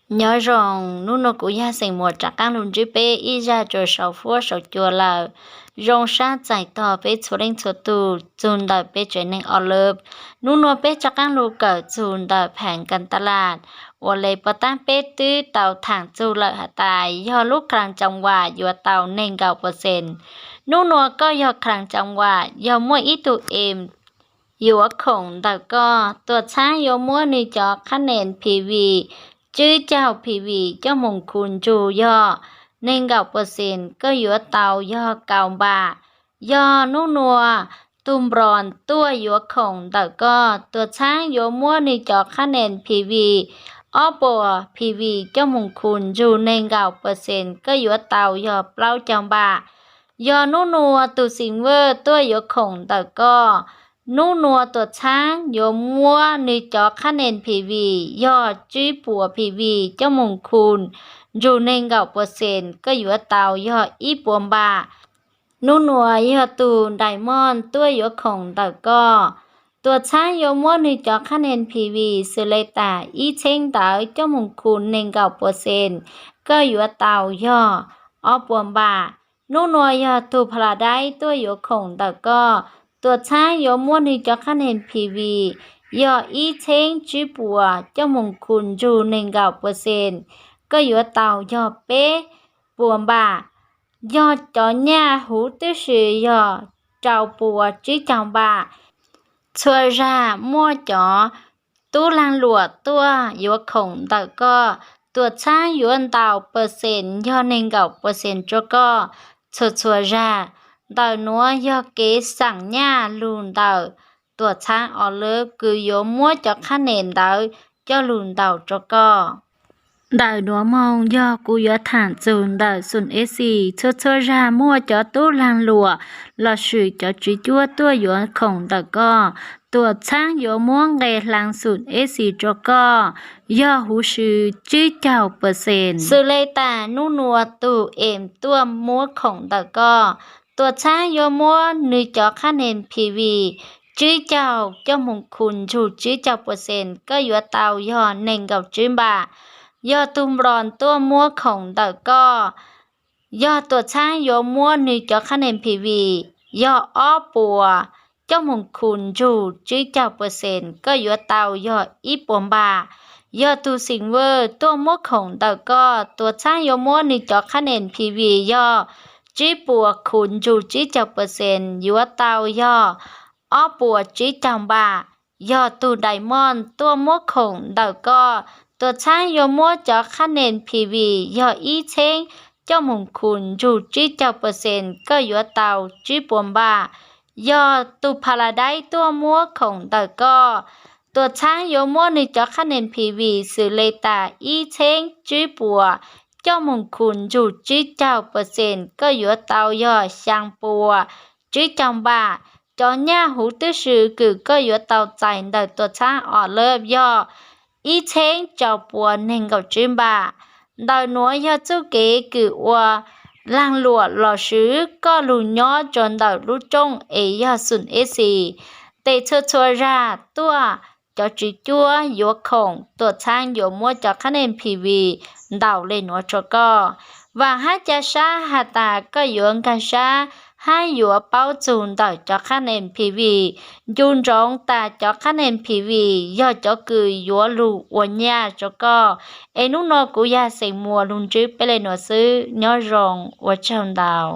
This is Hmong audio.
Nyob zoo, hnub no kuv yog xeem muas rov qaab lug ntsib peb ib zag rua saum fuab saum cua lawm. Zoo sab txais tog peb txhua leej txhua tug txug ntawm peb tsev neeg Olov. Hnub no peb rov qaab lug kawm txug ntawm phaam kas ta las uas le puas taab peb twb tau thaam txug lawm has tas yog lub khaas cam vam yuav tau neeg nkaum pawxees. Hnub no koj yog khaas cam vam, yog muaj ib tug em yuav khoom ntawm koj, tuam txhaab yuav muab nwg cov qhab nees P V tsib caug P V coj moog khu ntsug yog neeg nkaum pawxees, koj yuav tau yog kaum npam. Yog hnub nua tug nploos tuaj yuav khoom ntawm koj, tuam txhaab yuav muab nwg cov qhab nees P V ob puas P V coj moog khu ntsug neeg nkaum pawxees, koj yuav tau yog plaub caug npam. Yog hnub nua tug xeem vaj tuaj yuav khoom ntawm koj, hnub nua tuam txhaab yuav muab nwg cov qhab nees P V yog tsib puas P V coj moog khu ntsug neeg nkaum pawxees, koj yuav tau yog ib puas npam. Hnub nua yog tug diamond tuaj yuav khoom ntawm koj, tuam txhaab yuav muab nwg cov qhab nees P V xws le tas ib txheeb ntawd coj moog khu neeg nkaum pawxees, koj yuav tau yog ob puas npam. Hnub nua yog tug paradise tuaj yuav khoom ntawm koj, tuam txhaab yuav muab nwg cov qhab nees P V yog ib txheeb tsib puas coj moog khu ntsug neeg nkaum pawxees, koj yuav tau yog peb puas npam. Yog cov nyaj huv tib si yog rau puas tsib caug npam. Txhua zag muaj cov tub laag luam tuaj yuav khoom ntawm koj, tuam txhaab yuav ntaus pawxees yog neeg nkaum pawxees rua koj. Txhua txhua zag, ntawm nuav yog kev xaam nyaj lug ntawm tuam txhaab Olov kws yuav muab cov qhab nees ntawd coj lug ntaus rua koj. Ntawm nuav moog yog kuv yuav thaam txug ntawm Xum Esi. Txhua txhua zag muaj cov tub laag luam lossis cov tswv cuab tuaj yuav khoom ntawm koj, tuam txhaab yuav muab nqe hlaa Xum Esi rua koj yog huv si tsib caug pawxees. Xws le tas hnub nua tug em tuaj muab khoom ntawm koj, tuam txhaab yuav muab nwg cov qhab nees P V tsib caug coj moog khu ntsug tsib caug pawxees, koj yuav tau yog neeg nkaum tsib npam. Yog tug nploos tuaj muab khoom ntawm koj, yog tuam txhaab yuav muab nwg cov qhab nees P V yog ob puas coj moog khu ntsug tsib caug pawxees, koj yuav tau yog ib puas npam. Yog tug xeem vaj tuaj muab khoom ntawm koj, tuam txhaab yuav muab nwg cov qhab nees P V yog tsib puas khu ntsug tsib caug pawxees, yuav tau yog ob puas tsib caug npam. Yog tug diamond tuaj muab khoom ntawm koj, tuam txhaab yuav muab cov qhab nees P V yog ib txheeb coj moog khu ntsug tsib caug pawxees, koj yuav tau tsib puas npam. Yog tug paradise tuaj muab khoom ntawm koj, tuam txhaab yuav muab nwg cov qhab nees P V xws le tas ib txheeb tsib puas coj moog khu ntsug tsib caug pawxees, koj yuav tau yog xyaa puas tsib caug npam. Cov nyaj huv tib si kws koj yuav tau txais ntawm tuam txhaab Olov yog ib txheeb rau puas neeg nkaum tsib npam. Ntawm nuav yog txuj kev kws ua laag luam lossis koj lug nyob rua ntawm lub rooj es yog Xum Esi. Tes txhua txhua zag tuaj cov tswv cuab yuav khoom, tuam txhaab yuav muab cov qhab nees P V ntaus le nuav rua koj. Vaam hab ca sab has tas koj yuav nkaag sab hab yuav paub txug ntawm cov qhab nees P V. Ncu ntsoov tas cov qhab nees P V yog cov kws yuav lug ua nyaj rua koj. Es hnub no kuv yog xeem muas lug ntsib peb le nuav xwb, nyob zoo, ua tsaug ntau.